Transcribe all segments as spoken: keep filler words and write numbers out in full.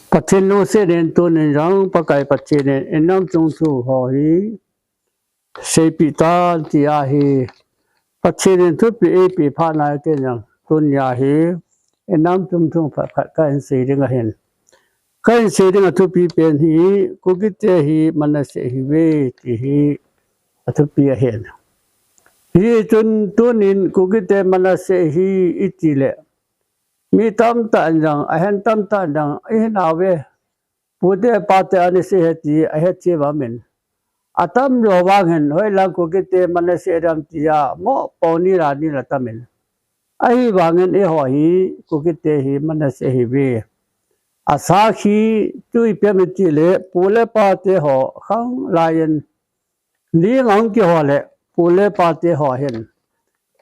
Pathen lungset in tunin jong Pakai Pathen in inam chungthu ho hi seipeh tan ti ahi. Pathen in thupeh eipeh phat nai kei jong tunia hi inam chungthu phat khat kahin sei ding ahin. Kahin sei ding a thupi pen hi Kukite hi Manasseh ahiuve ti hi athupi ahin. Hichun tunin Kukite Manasseh hi iti le mi tamtah in jong, ahin tamtah in jong ihinauve. Pute pate ana sei e ti ahet cheh uva min. Atamjo vang hin hoilang Kukite Manasseh dam tia mo poni la ni la tamin. Ahivangin eiho hi Kukite hi Manasseh ahiuve. Asakhi chu ipi ham iti le pu le pate ho khang laiyin ling ahung kiho le pu le pate ho hin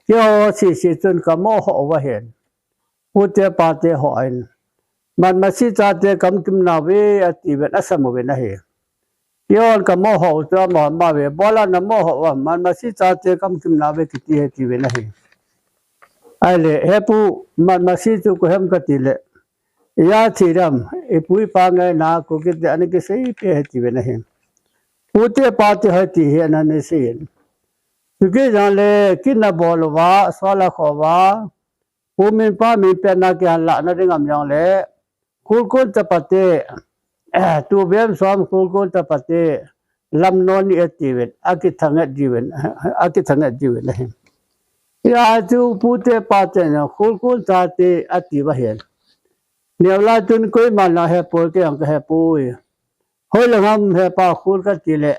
keiho sese chun kamoh ho uva hin pute pate ho in Manmasi chate kamkim nauve atiuvin asam uvin ahi. Keihon kamoh ho u chu amahon amauve, bola namoh ho uvam, Manmasi chate kamkim nauve kiti e tiuvin ahi. Ahile, he pu, Manmasi chu koi ham kati le, iya thi dam, ipu ipa ngaina Kukite ana kiseipeh e tiuvin ahi. Pute pate ho ti hi ana sei in. Chukit jongle, kit nabol uva, sol akho uva, pu min pa min petna kihin lahna ding ham jongle, Khulkon chapate, Tuvem som Khulkon chapate, lam non ni atiuvin, akithanget jiuvin, akithanget jiuvin ahi. Hia chu pute pate in Khulkon chate atiuva hin. Neolai chun koiman la hepoi, kei jong kahepoi. Hoilang ham hepa Khul kati le,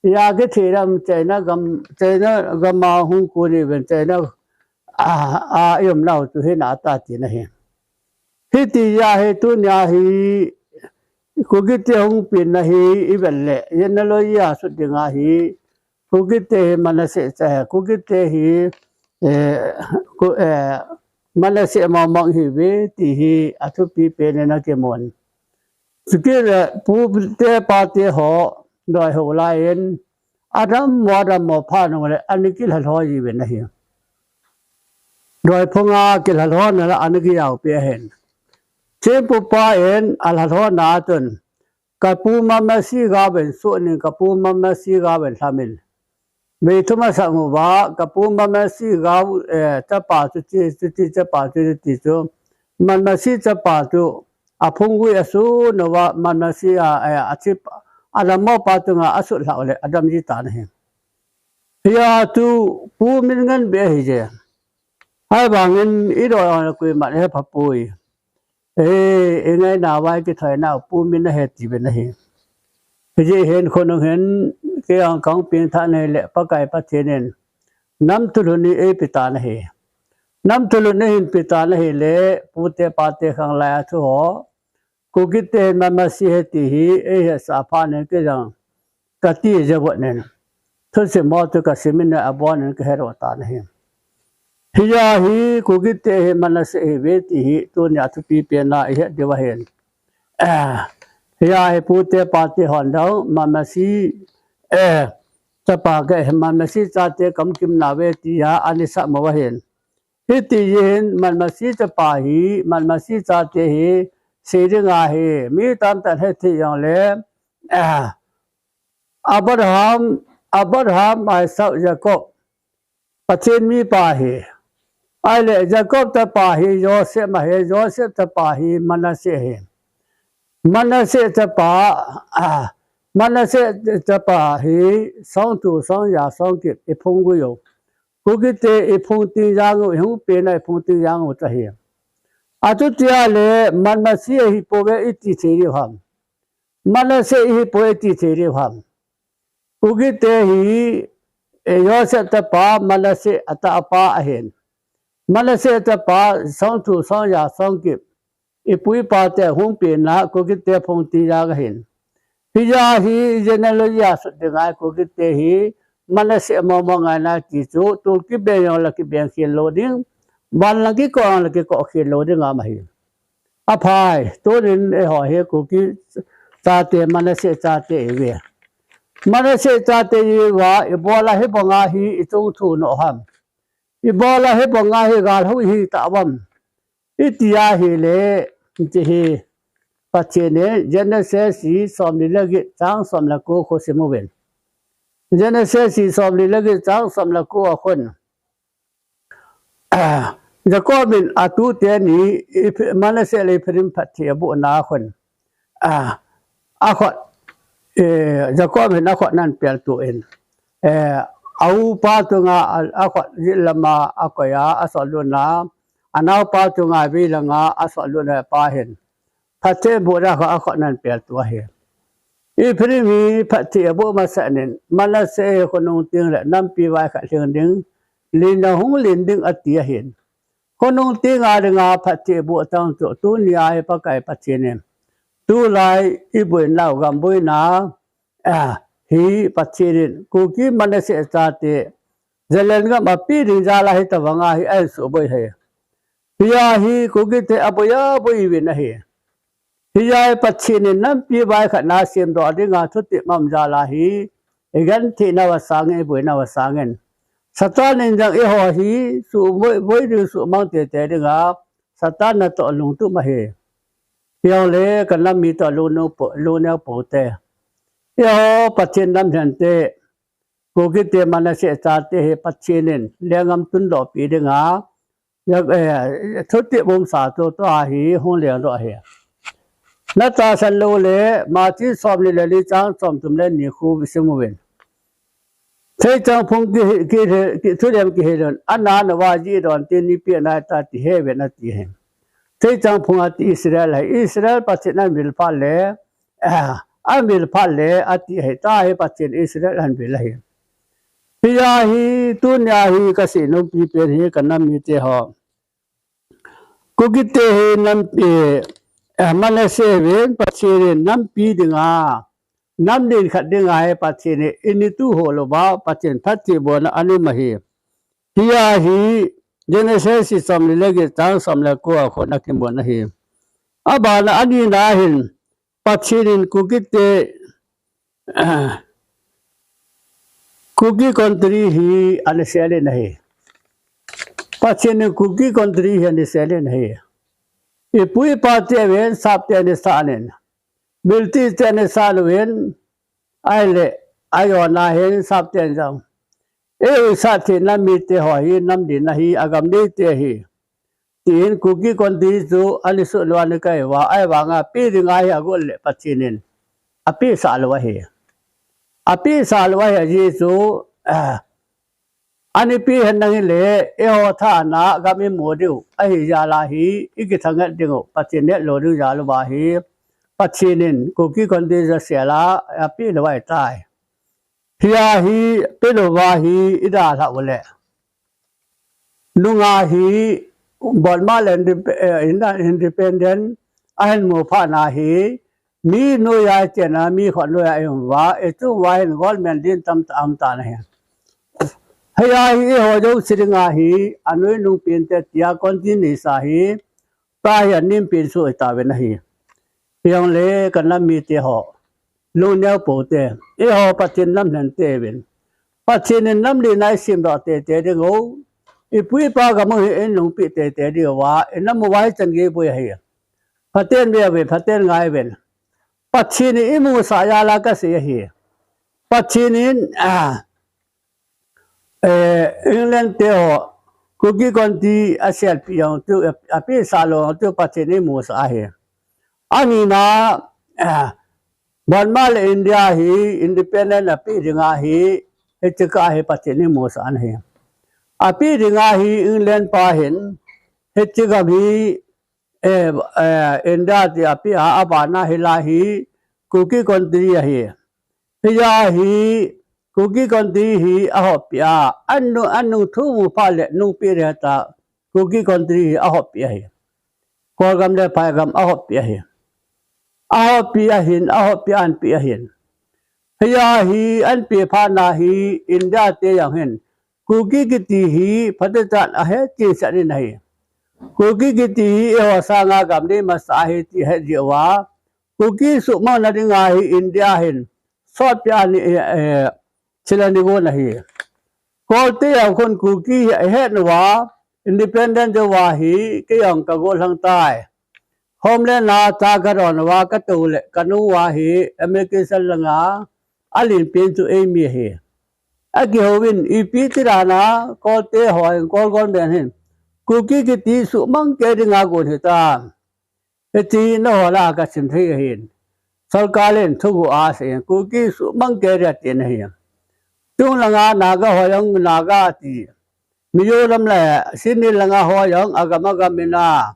iya kithi dam China gam, China gam a hung kon iuvin, China a, a iumnau chu hina ata tina ahi. Hiti ahi tunia hi Kukite hung penna hi ivet le, yena loi a sut dinga hi Kukite hi Manasseh cha ahi, Kukite hi, eh, Ku, eh, Manasseh mong mong ahiuve ti hi athupi pen in akimun. Chukit le pute pate ho doi ho laiyin adam mo adam mo phat nung le ana kilhalho jiuvin ahi. Doi phunga kilhalhona la ana kijaopi ahin. Thempu pa in alhalhona a chun, kapu Manmasi gaovin soh nin, kapu Manmasi gaovin lhamin. Vei thum asang uva, kapu Manmasi gao, eh, chapa chu ti, chu ti, chapa chu ti chu, Manmasi chapa chu aphunggui asun uva, Manmasi a, eh, athip, adammo pa chunga asut lhau le, adam ji tan ahi. Hia chu pu min ngen beh ahije. Ahivangin idoi a koiman ahe phapoi. Eh, ingainau vai kithoinau pu min ahe tiuvin ahi. Hijeh hin khonung hin kei jong kahung pengthah nahi le Pakai Pathen in nam thulhun hi eipe tan ahi. Nam thulhun eihin pe tan ahile pute pate khang lai a thu ho Kukite hin Manmasi ahi ti hi eihetsah phat in kei jong kati jeh uvin. Thusim ho chu kasim in abon in kahedoh tan ahi. Hia hi Kukite hi Manasseh ahiuve ti hi tunia thupi pen a ihet diu ahin. Eh, hia hi pute pate hon jong Manmasi, eh, chapa kei, Manmasi chate kamkim nauve tia ana sam u ahin. Hiti hin Manmasi chapa hi, Manmasi chate hi sei dinga hi mi tamtah in hethei jongle, eh, Abraham, Abraham, Isaac, Jacob, Pathen mipa ahi. Ahile Jacob chapa hi Joseph ahi, Joseph chapa hi Manasseh ahi. Manasseh chapa, ah, Manasseh chapa hi songthu, songja, songkip iphunggui u. Kukite iphung tingjang u, ihung penna iphung tingjang u chu ahi. Achutia le Manmasi ahipouve iti thei diu ham. Manasseh ahipouve iti thei diu ham. Kukite hi, eh, Joseph chapa Manasseh atahpa ahin. Manasseh chapa songthu, songja, songkip ipu ipa te hung penna Kukite phung tingjang ahin. Hijeh a hi genealogy a sut dinga Kukite hi Manasseh mong mong angai ti chu tol kibeng jong le kibeng khel lou ding, van lang kikoh jong le kikoh khel lou ding ahi. Aphai, tunin eiho hi Kuki chate Manasseh chate ihiuve. Manasseh chate ihiuva, ibola hibanga hi ichung thu nom ham. Ibola hibanga hi gal hou ihi tauvam. Iti ahile, iti hi, Pathen in Genesis somli le get chang som le ko khu sim uvin. Genesis somli le get chang som le ko a khun, Jacob in atute ni Eph-, Manasseh le Ephraim phatthei abohna a khun, a, akhut, eh, Jacob in akhut nan peltuh in, eh, a upa chunga a, akhut jet lama akoi a, asollut na, anaopa chunga vei langa asollut na pa hin phatthei abohna kha akhut nan peltuh ahi. Ephraim hi phatthei aboh masat in, Manasseh hi khonung teng le nampi vai khat lhing ding, len jong hung len ding ati ahin. Khonung tenga dinga phatthei aboh tang chu, tunia hi Pakai Pathen in, tulai iboinau gam boina, a, hi Pathen in Kuki Manasseh chate Zalen gam a pe ding jal a hi tobanga hi ahin suboi ahi. Hia hi Kukite aboi aboi uvin ahi. Hia hi Pathen in nampi vai khat na semdoh dinga thutep aum jal a hi, igenthei nau asangin, iboinau asangin, Satan in jong eiho hi suboi, boi ding, sumang teitei dinga Satan natoh lungtup ahi. Hijongle ka nam mite lungneo pou, lungneo pou te, eiho Pathen nam lhente, Kukite Manasseh chate hi Pathen in lenggam tundoh pi dinga, eh, thutep umsa chu tua hi hung lengdoh ahi. Natahsan lou le, Matthew somli le li chang somthum le ni khu sim uvin. Theichang phung ki, ki, ki, thulem kihil un, ana nava jih don tin, ni pia nai ta ti he uvin ati ahi. Theichang phung ati Israel ahi. Israel Pathen ahin vil phat le, eh, ahin vil phat le ati ahi. Tua hi Pathen Israel ahin vil ahi. Hia hi, tunia hi kasei nom pipen hi ka nam mite ho, Kukite hi nam, eh, eh, Manasseh uvin, Pathen in nampi dinga, nam len khat dinga hi Pathen in eituh ho louva, Pathen phatthei abohna ana um ahi. Hia hi Genesis somli le get chang som le ko a khun akimun ahi. Abana anina hin, Pathen in Kukite, Kuki country hi ana sel in ahi. Pathen in Kuki country hi ana sel in ahi. Ipu ipa te uvin sap te ana san in, British te ana san uvin, ahile, ajona hin sap ten jong, eiho sat theina mite ho hi nam len ahi, agam neite ahi, tin Kuki country chu ana sut lou ana kai uva, ahivanga pe dinga hi agot le Pathen in apehsah lou ahi. Apehsah lou ahi, ajeh chu, ah, ana pe henlang hile, eiho thana gam imu diu ahi jal a hi, ikithanget dingu, Pathen het lou ding jal uva hi, Pathen in Kuki country chu asel a, apeh lou ahitai. Hia hi, pe louva hi, idalhah u le, nunga hi, Burma le indep-, eh, independent ahin mu phat na hi, mi noiya chena, mi khut noiya ium uva, ichung uva hin government din tamtah aum tan ahi. Hia hi eiho jouse dinga hi, anoi nung pente tia country neisa hi, tua hi anem pen soh tauvin ahi. Hijongle ka nam mite ho, lungneo pou te, eiho Pathen nam lhente uvin, Pathen in nam len a isemdoh teitei dingu, ipu ipa gam u hi eilungpeh teitei diuva, inam uva hichan gei boi ahi. Phaten ve uvin, phaten ngai uvin. Pathen in imusah jal a kasei ahi. Pathen in, ah, eh, England te ho, Kuki country aselpeh jong chu, apehsah lou jong chu Pathen in imusah ahi. Anina, eh, Burma le India hi independent apeh dinga hi, hiche kah hi Pathen in imusah ahi. Apeh dinga hi England pa hin, hiche gam hi, eh, eh, India ti apeh a, abana hilai hi Kuki country ahi. Hia hi Kuki country hi ahop peh a, anung, anung thu mu phat le nungpeh ding ta Kuki country hi ahop peh ahi. Kolgam le phaigam ahop peh ahi. Ahop peh ahin, ahop peh a anpeh ahin. Hia hi anpeh phat na hi India te jong hin Kuki kiti hi phatechan ahet chensah in ahi. Kuki kiti hi eiho sanga gam nei masa ahi ti ahet jeh uva, Kuki suhmang na dinga hi India hin sotpeh a ni, eh, eh, thil ana gon ahi. Kolte jong khun Kuki hi ahet uva, independent jou a hi, kei jong ka gollhang tai. Homeland a cha ka don uva ka tou le ka nung uva hi, American langa, a lenpen chu eimi ahi. A kihouvin, ipi ti dan a, Kolte ho hin, Kol government hin, Kuki kiti suhmang kei dinga gon hitam. Hiti na ho lah a ka sim thei ahin. Sorkar in thuguh a asei in, Kuki suhmang kei ding atin ahi. Chunglanga Naga ho jong Naga ati. Mizoram le Chin langa ho jong agam agam in a,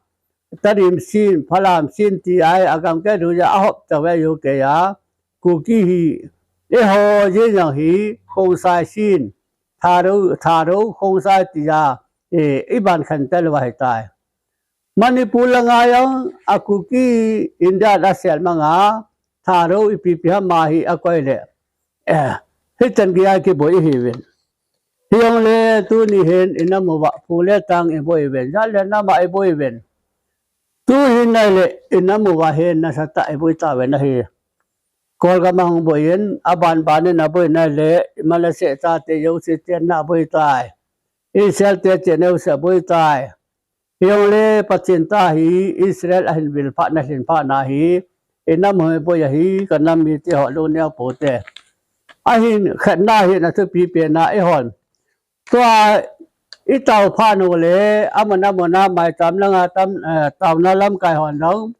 Tedim Chin, Falam Chin ti a, agam kei ding a hop tave U K a, Kuki hi, eiho jeng jong hi, Khongsai Chin, Thadou, Thadou, Khongsai ti a, eh, i ban khen tel uva ahitai. Manipur langa jong a Kuki India a sel manga, Thadou ipi ipi ham a hi a koi le. Eh, hichan gei a kiboi ihiuvin. Hijongle tuni hin i nam uva, phu le tang i boi uvin, jat le nam a i boi uvin. Tu hin nai le i nam uva hin nasatah a i boi tauvin ahi. Kol gam a hung boi in, a ban ban in a boi nai le, Manasseh chate jouse chenna a boi tai. Israel te chenna jouse a boi tai. Hijongle Pathen ta hi Israel ahin vil phat na, lhin phat na hi, i nam hung boi ahi, ka nam mite ho lungneo pou te. Ahin khatna hin a thupi pen a eihon. Tua i tao phat u le, amun amun a maicham langa tam, eh, taona lamkai hon jong.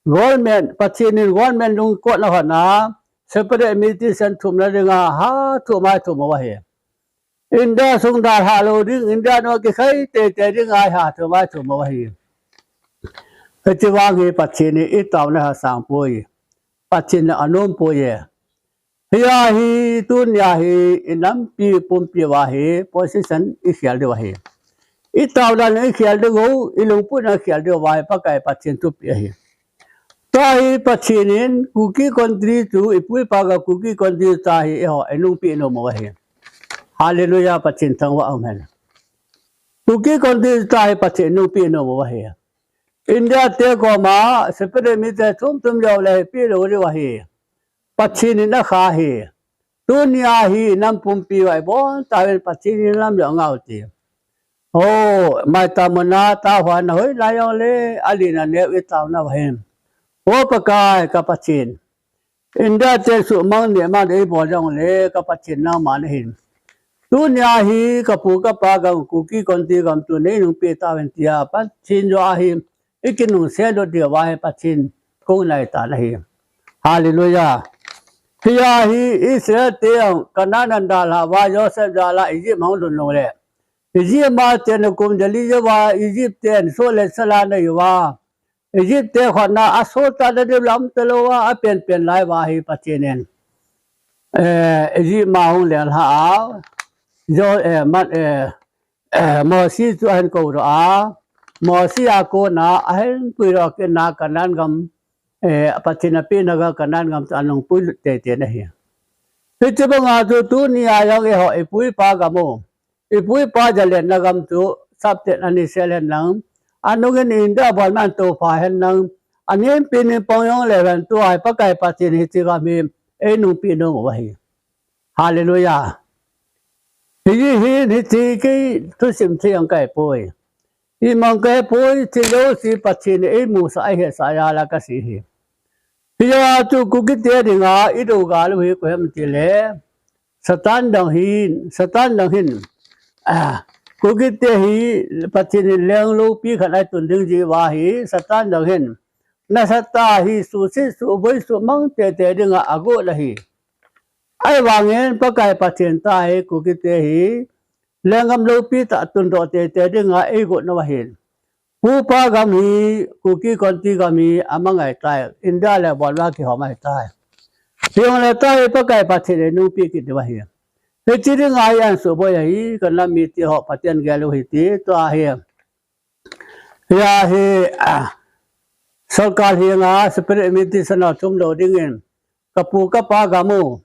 Government, Pathen in government lungkotna hon a, separate administration thumna dinga, ha thum a i thum u ahi. India sung dalha lou ding, India nung kikhai teitei dinga i ha thum a i thum u ahi. Hiche vang hi Pathen in i taona hi asang poi. Pathen in anom poi e. Hia hi, tunia hi, i nampi pumpi uva hi, position i khel diu ahi. I taona i khel diu, i lungputna i khel diu uva hi, Pakai Pathen thupeh ahi. Tua hi Pathen in, Kuki country chu, i pu i pa gam Kuki country ta hi, eiho, i nungpeh nom u ahi. Hallelujah, Pathen thangvah um hen. Kuki country ta hi Pathen nungpeh nom u ahi. India te koma, separate mi te thum thum jou le, pe lou diu ahi. Pathen in akha ahi. Tunia hi nam pumpi uva i bol tauvin Pathen in lam jong ngau ti. O, maicham muna taona hoilai jongle, alen aneo i taona uva hin. O Pakai ka Pathen. India te suhmang neh man ei bol jongle, ka Pathen nangma nahin. Tunia hi ka pu ka pa gam Kuki country gam chu nei nungpeh tauvin tia Pathen jou ahi. I kinung sel lut diu ahi Pathen kong nai tan ahi. Hallelujah. Hia hi Israel te jong Canaan ahin dalha uva Joseph jal a Egypt ahung lhun lou le. Egypt a chenna kum jali jouva Egypt ten soh le sal a nei uva. Egypt te khotna a soh tah na diu lam talou a, a pen pen lai uva hi Pathen in. Eh, Egypt a hung lelha a. Jo, eh, man, eh, eh, Mosi chu ahin kou doh a, Mosi a kona ahin puidoh kit na Canaan gam, eh, Pathen apehna gam Canaan gam chu anung puilut teitei na ahi. Hiche banga chu tunia jong eiho i pu i pa gam u, i pu i pa jalenna gam chu sapten ani sel hen lang, anung in India bol man toupha hen lang, anempi nempong jong leu hen tua hi Pakai Pathen hiche gam hi ei nungpeh nom u ahi. Hallelujah. Hi, hi, hiche kei thusim thei jong kahi poi. Imang kahi poi, hiche jouse Pathen in eimusah, eihetsah jal a kasei ahi. Hia chu Kuki te dinga i dou gal u hi koi ham tile, Satan dang hin, Satan dang hin. Ah, Kuki te hi Pathen in leng loupi khat ahin tun ding jeh uva hi, Satan dang hin. Nasatah a hi suhset suhboi suhmang teitei dinga agot ahi. Ahivangin Pakai Pathen ta hi Kuki te hi lenggam loupi tah tundoh teitei dinga eigot nau ahin. Pu pa gam hi Kuki country gam hi amangai tai. India le bol'a kihom ahitai. Hijongle ta hi Pakai Pathen in nungpeh kit diu ahi. Hiche dinga hi ahin suhboi ahi, ka nam mite ho Pathen gel u hite, tua hi. Hia hi, ah, sorkar henga separate administration a thum lou dingin, ka pu ka pa gam u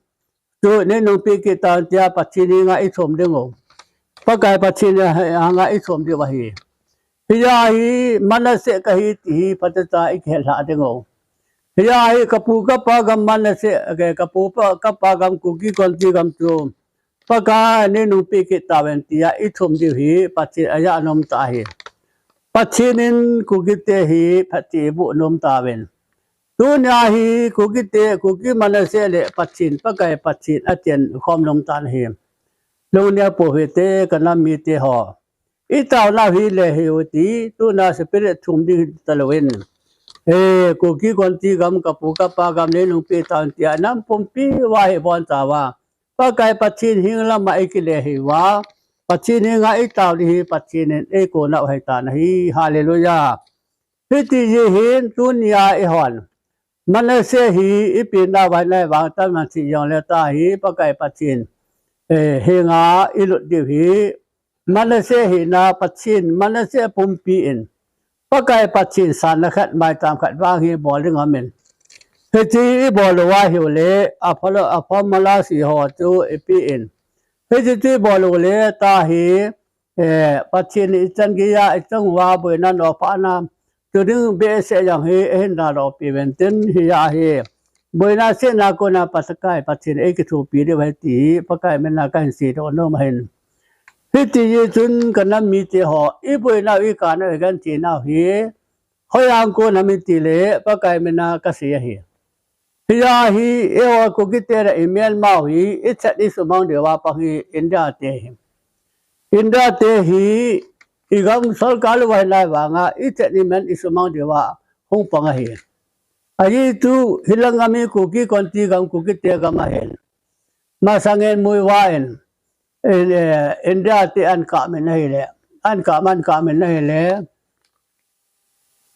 chu nei nungpeh kit tan tia Pathen henga i thum ding u. Pakai Pathen henga i thum diu ahi. Hia hi Manasseh kahi ti hi phatecha i kihet lhah ding u. Hia hi ka pu ka pa gam Manasseh, ka pu pa, ka pa gam Kuki country gam chu Pakai neinungpeh kit tauvin tia ithum diu hi Pathen ajah nom tah ahi. Pathen in Kukite hi phatthei eiboh nom tauvin. Tunia hi Kukite, Kuki Manasseh le Pathen, Pakai Pathen achen khom nom tan ahi. Lungneo peh uvin te, kanam mite ho. Itaonau hi le hiu ti, tuna spirit thum ding talouvin. He, Kuki Konti gam, kapu kapa gam neinungpeh tauvin tia nam pumpi uva hi bonchauva, Pakai Pathen heng lama eikile hiuva, Pathen henga itao ding hi Pathen in eikonau ahitan ahi. Hallelujah. Hiti jeh hin tunia eihon Manasseh hi ipenau vai nai vang, taman thi jongle tahi Pakai Pathen, eh, henga ilut diu hi. Manasseh hina Pathen, Manasseh pumpi in Pakai Pathen sanna khat, maicham khat vang hi bol ding aumin. Hiti ibol uva hiule, aphalo, aphomala si ho chu ipi in. Hiti chu ibol ule tahi, eh, Pathen ichan geiya, ichang uva boina nopha na, tu ding behseh jong hi, eihin dalhah peh uvin tin, hia hi. Boina sehna kona Pakai Pathen eikithopi diu ahi ti, Pakai mina kahin seidoh nom ahin. Hiti jeh chun kanam mite ho, iboinau, ikanau, igentheinau hi, hoiya kona ham itile, Pakai mina kasei ahi. Hia hi, eiho Kukite le imelmau hi, ithet isumang diuva pang hi India te hi. India te hi, igam sorkar lou vai nai vanga, ithet imen isumang diuva hung pang ahi. Ajeh chu, hilang gam hi Kuki Konti gam, Kukite gam ahin. Masangin Muivah in, in, eh, India te ahin kap min ahile, ahin kap, ahin kap min ahile,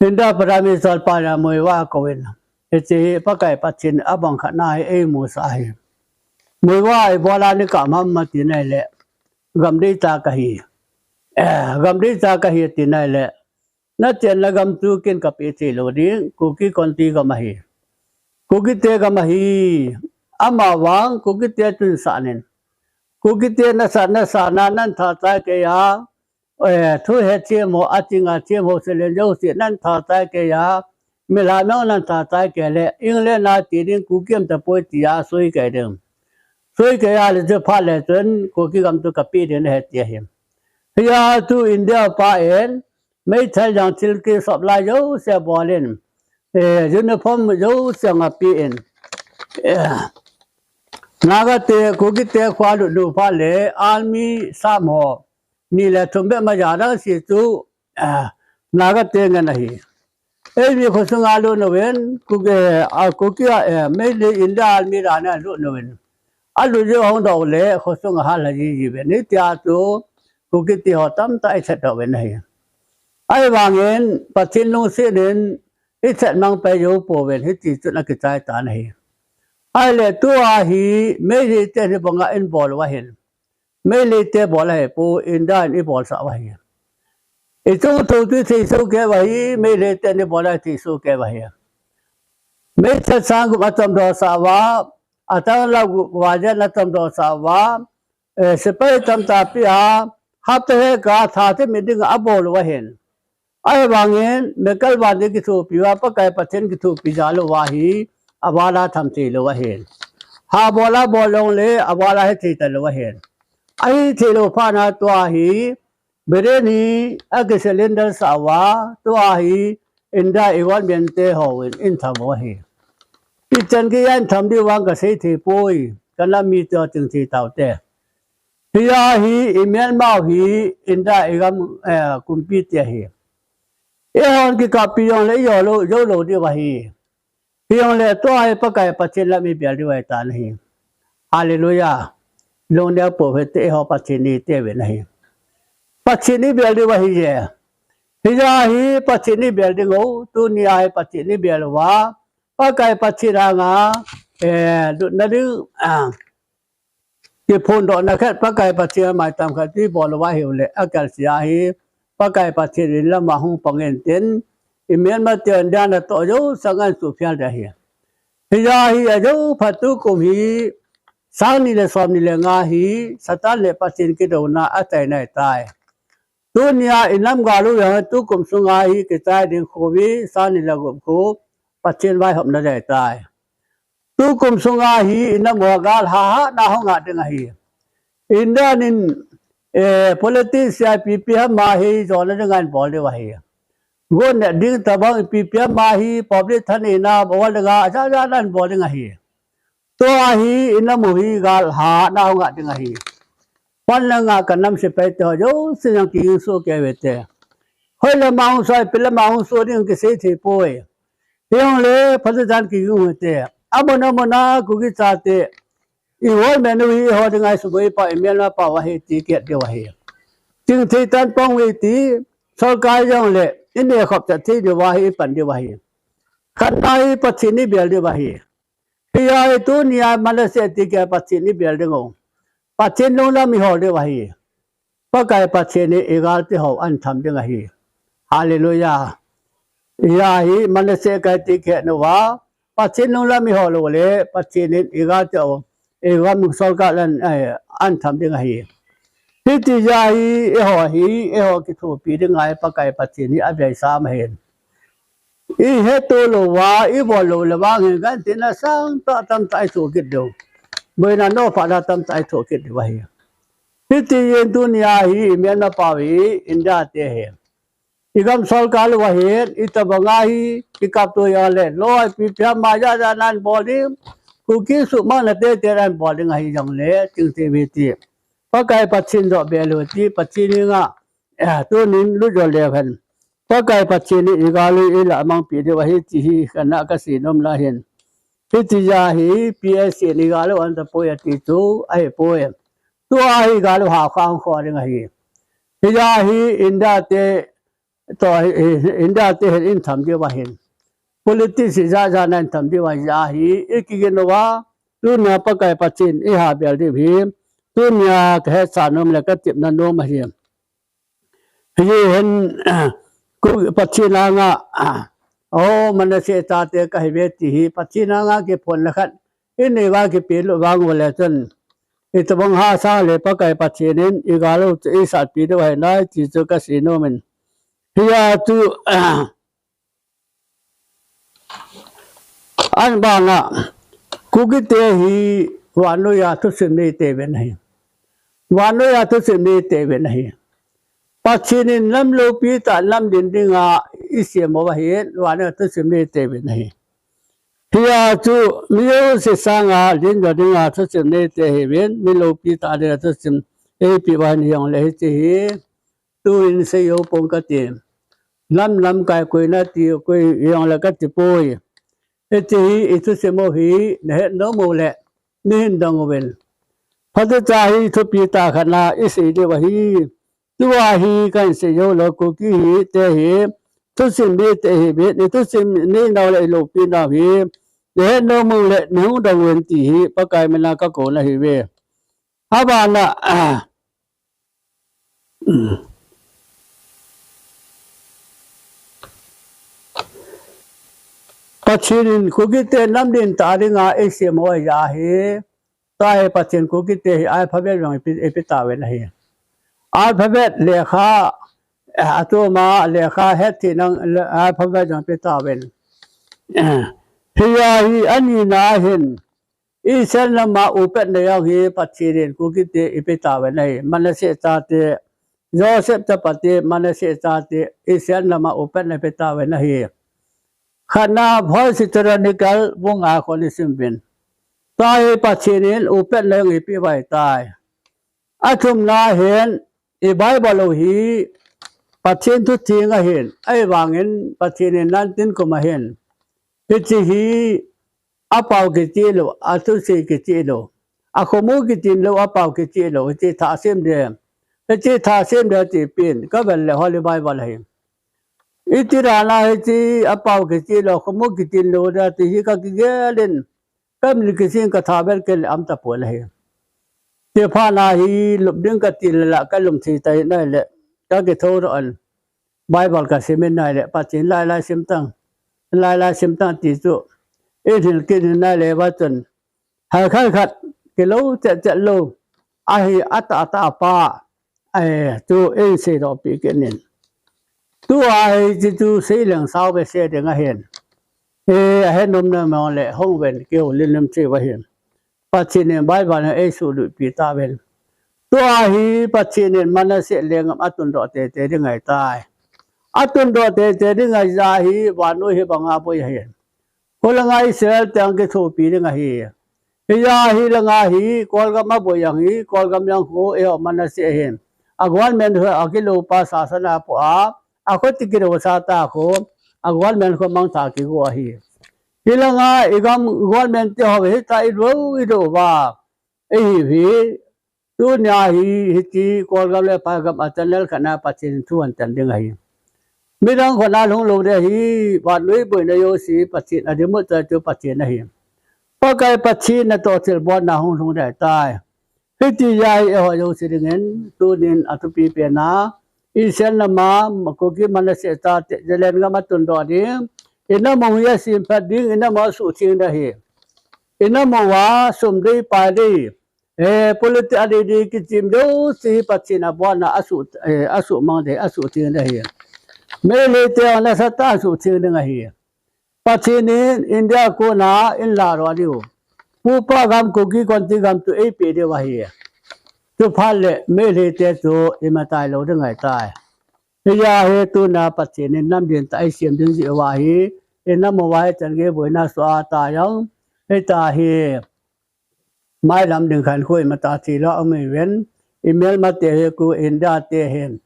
India Prime Minister pa le Muivah kouvin, hiche hi Pakai Pathen abang khat na hi eimusah ahi. Muivah, ibola nakap ham ati nai le, gam dei cha kahi. Eh, gam dei cha kahi ati nai le, nachenna gam chu ken kapeh thei lou ding, Kuki Konti gam ahi. Kukite gam ahi. Amavang Kukite chun sah in. Kukite nasatna sahna nan tha chai keiya, eh, thu hethem ho, achinga them ho, selen jouse nan tha chai keiya, milham jong nan tha chai kei le, England a che ding Kuki um tapoi tia sui kei ding. Sui keiya le chu phat le chun Kuki gam chu kapeh ding ahi ti ahi. Hia chu India pa in, meithal jong thil kisop lai jouse bol in, eh, uniform jouse jong ape in, eh, Naga te, Kuki te khoa lut nu phat le, army sam ho ni le thum bep ma ja dang se chu, eh, Naga te ngen ahi. Eimi khosunga lut uvin, Kuki, eh, a Kuki, eh, Meitei India army dan a lut uvin. Alut jou hung doh le, khosunga hal ha ji ji uvin. Hitia chu, Kuki te ho tamtah ithet doh uvin ahi. Ahivangin, Pathen lungset in, ithet mang pai jou pouvin, hiti chun akichai tan ahi. Ahile tua hi, Meitei te hi banga in bol uva hin. Meitei te bol ahi poi, India in ibol sah uva ahi. Ichung thu tu thei soh kei uva ahi, Meitei te in ibol ahi thei soh kei uva ahi. Meitei sang gup atomdoh sah uva, atang la gup va jen atomdoh sah uva, eh, sepai tamtah pia, hapta heka tha thim ding abol uva ahin. Ahivangin, Michael Van Dijk kithopi uva, Pakai Pathen kithopi jal uva hi, avala tham thei lou ahin. Ha bol abol jongle, avala hithei talou ahin. Ahithei lou phat na tua hi, Britain hi, akisurrender sah uva, tua hi, India government te hon, in tham uva ahi. Ichan geiya in tham diu vang kasei thei poi, kanam mite ho chingthei taute. Hia hi, imelmau hi, India igam, eh, kumpi te ahi. Eihon kikappi jongle, ijou lou, jou lou diu ahi. Hijongle tua hi Pakai Pathen lam ibel diu ahitan ahi. Hallelujah. Lungneo pou hite, eiho Pathen ite uvin ahi. Pathen ibel diu ahiye. Hia hi Pathen ibel ding u, tunia hi Pathen ibel uva, Pakai Pathen anga, eh, lutna ding, ah, kiphondohna khat Pakai Pathen maicham khat chu ibol uva ahiule, akalse a hi, Pakai Pathen in lama hung pang intin, imelmate India natoh jou sanga asuhphel ding ahi. Hia hi ajou phat tukum hi, sang ni le som ni le nga hi, Satan le Pathen kidouna achaina ahitai. Tunia inam gal u jong tukum sunga hi kichai ding khovi, sang ni le gup khu, Pathen vaihopna ahitai. Tukum sunga hi inam uva gal hahatna hung a ding ahi. India in, eh, politics a ipi ipi ham ahi, jona dinga abol diu ahi. Gon ne ding tabang ipi ipi ham ahi, public thaneina bol dinga, aja ja nan bol ding ahi. Tua hi, ina mu hi, gal ha, na nga ding ahi. Pan la nga ka nam sepai te ho, jo, si yang ki su ke ve te. Hoi la ma hung sai, pi la ma hung su ding ki sei thei poi. Hiong le, pha jan ki gung te. Amona mona, Kuki chate. I hol me nu hi ho ding ai su boi pa, i mial ma pa wa hi ti kiat diu ahi. Ting thei tan pong wi ti, sorkar jong le, i ne khop cha thei diu ahi, i pan diu ahi. Khat na hi Pathen i bel diu ahi. Hi a hi tunia Manasseh ti kia Pathen i bel ding o. Pathen lunglam i hol diu ahi. Pakai Pathen in i gal te ho an tham ding ahi. Hallelujah. Hi a hi Manasseh kai ti kia nu va. Pathen lunglam i hol u le, Pathen in i gal te ho. I gam sorkar lan, eh, an tham ding ahi. Hiti ja hi, i ho hi, i ho kithopi ding ai Pakai Pathen hi a bel sa ma hin. I heto lou va, i bol lou le vang hin kan tina sang ta tam ta i thu kit diu. Boina no pha da tam ta i thu kit diu ahi. Hiti yen tunia hi, i mial ma pa hi, India te hi. I gam sorkar lou ahi, i tabang a hi, i kap tu ya le, loi pi pi ma ja ja nan bol ding. Kuki su ma na te te nan bol ding ahi jong le, ting te ve ti. Pakai Pathen jo bel u ti, Pathen ni nga, eh, tunin lu jo le hen. Pakai Pathen in i gal u i la mang pi diu ahi ti hi kana ka sei nom la hin. Hiti ja hi P S C in i gal u an ta poi a ti chu ahi poi. Tua hi gal u ha khang kho ding ahi. Hi ja hi India te to hi, hi, India te hin in tham diu ahin. Politics ja ja nan tham diu ahi ja hi i ki gin u va. Tunia Pakai Pathen i ha bel diu hi. Tunia ka he sa nom le ka tip na nom ahi. Hi hen, ku Pathen a nga, o Manasseh chate ka hi ve ti hi, Pathen a nga kiphon le khat, i nei va kipe lou vang u le chun, i tabang ha sa le Pakai Pathen in, i gal u chu i sat pi diu ahi nai, ti chu ka sei nom in. Hi a chu, An banga, Kuki te hi vannoi a thusim nei te ven ahi. Vannoi a thusim nei te ven ahi. Pathen in lam loupi tah lam din dinga i sem u ahi, vannoi a thusim nei te ven ahi. Hi a chu mi jouse sanga din jo dinga thusim nei te hi ven, mi loupi tah dinga thusim ei pi u ahi jong le hiti hi. Tuin sei u pong ka ti. Lam lam kai koi na ti koi jong le ka ti poi. Hiti hi i thusim u hi na het nom u le na hin dong uvin. Phatecha hi thupi tah khat na i sei diu ahi. Tua hi kan sei u lou Kuki hi te hi. Thusim nei te hi ven, i thusim nei nau le i loupi nau hi. Na het nom u le na hung dong uvin ti hi Pakai mina ka kouna ahi ve. Abana, Pathen in Kuki te nam din tah dinga i sem u ahi. Tua hi Pathen Kuki te hi alphabet jong i pe, i pe tauvin ahi. Alphabet lekha, eh, atuma lekha het theina alphabet jong i pe tauvin. Eh, hi a hi ani na hin, Israel nam a upatna jong hi Pathen in Kuki te i pe tauvin ahi. Manasseh chate, Joseph chapate, Manasseh chate, Israel nam a upatna i pe tauvin ahi. Khatna First Chronicles bung nga khun i sim uvin. Tua hi Pathen in upatna jong i pe u ahi tai. Athumna hin, i Bible u hi Pathen thu theng ahin, ahivangin Pathen in nan tin kum ahin. Hiche hi apao kicheh lou, athusei kicheh lou, akhomu kicheh lou, apao kicheh lou, hiche thah sem ding. Hiche thah sem ding ti pen, ka vel le Holy Bible ahi. Iti dana hiche apao kicheh lou, akhomu kicheh lou ding ti hi ka kigel in, Ka min kising ka tha bel kei le am tapoi ahi. Te phat na hi lup ding ka ti le la ka lum thei tai nai le ka kitho doh in. Bible ka sim in nai le Pathen lai lai sim tang. Lai lai sim tang ti chu. I hil kit in nai le va chun. Hal khat khat kilo chet chet lo. Ahi ata ata pa. Ai, tu in sei doh pi kit in. Tu ahi chi tu sei leng sao ve se ding ahin. E, ahe nom na mo le hung ven keu lin lim chi va hin. Pathen in Bible na ei su lu pi ta ven. Tua hi Pathen in Manasseh lenggam atundoh teitei ding ahitai. Atundoh teitei ding ahi jeh hi vannoi hi banga boi ahi. Khulanga Israel te akithopi ding ahi. Hijeh hi langa hi Kolgam aboi jong hi, Kolgam jong khu eiho Manasseh hin a government ho akiloupa sasana po a, akho ti kilosa ta khu a government khu mangthah kigo ahi. Hilanga igam government te ho hita ilou ilou va ihiu hi. Tunia hi hiti Kolgam le Phaigam a channel khat na Pathen thu ahin tan ding ahi. Midang khut a lhung lou ding ahi, vannoi boina jouse Pathen adimut chai chu Pathen ahi. Pakai Pathen natoh thilbolna hung lhung ding ahitai. Hiti jeh hi eiho jouse dingin tunin athupi pen a, Israel nam a Kuki Manasseh chate lenggam atundoh ding, inam u hi asemphat ding, inam u asuhtheng ding ahi. Inam uva sum dei pai dei, eh, politics adei dei kichem ding jouse hi Pathen abolna asuh, eh, asuhmang ding, asuhtheng ding ahi. Meitei te nasatah a asuhtheng ding ahi. Pathen in India kona eilah doh diu, Pu Pa gam, Kuki Konti gam chu eipeh diu ahi. Chuphat le Meitei te chu imatai lou ding ahitai. Hijeh hi tuna Pathen in nam ding tah eisem ding jeh uva hi, inam uva hichan gei boina soh a ta jong, hita hi mailam ding khat khu imatah thilou aum uvin, imelmate hi khu India te hin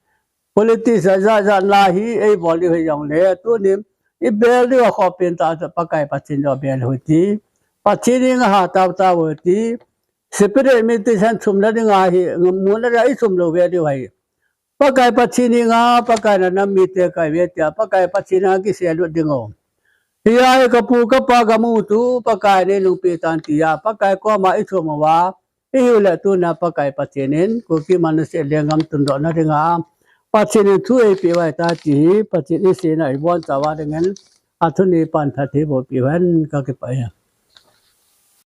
politics ajat jat na hi eibol diu hijongle, tunin ibel diu akhoh pen tah chu Pakai Pathen joh bel u hiti. Pathen henga hatah tah u hiti. Separate mi thisan chomna dinga hi, muna dia ichom lou ve diu ahi. Pakai Pathen henga, Pakai in anam mite kai ve tia, Pakai Pathen henga kiselut ding u. Hijeh hi kapu kapa gam u chu Pakai in eilungpi tan tia Pakai koma ichom uva ihiu le tuna Pakai Pathen in Kuki Manasseh lenggam tundohna dinga Pathen in thu eipeh u ahitai ti hi Pathen in seina ibonchauva dingin athuni pan phatthei eiboh peh u hen, kakipah e.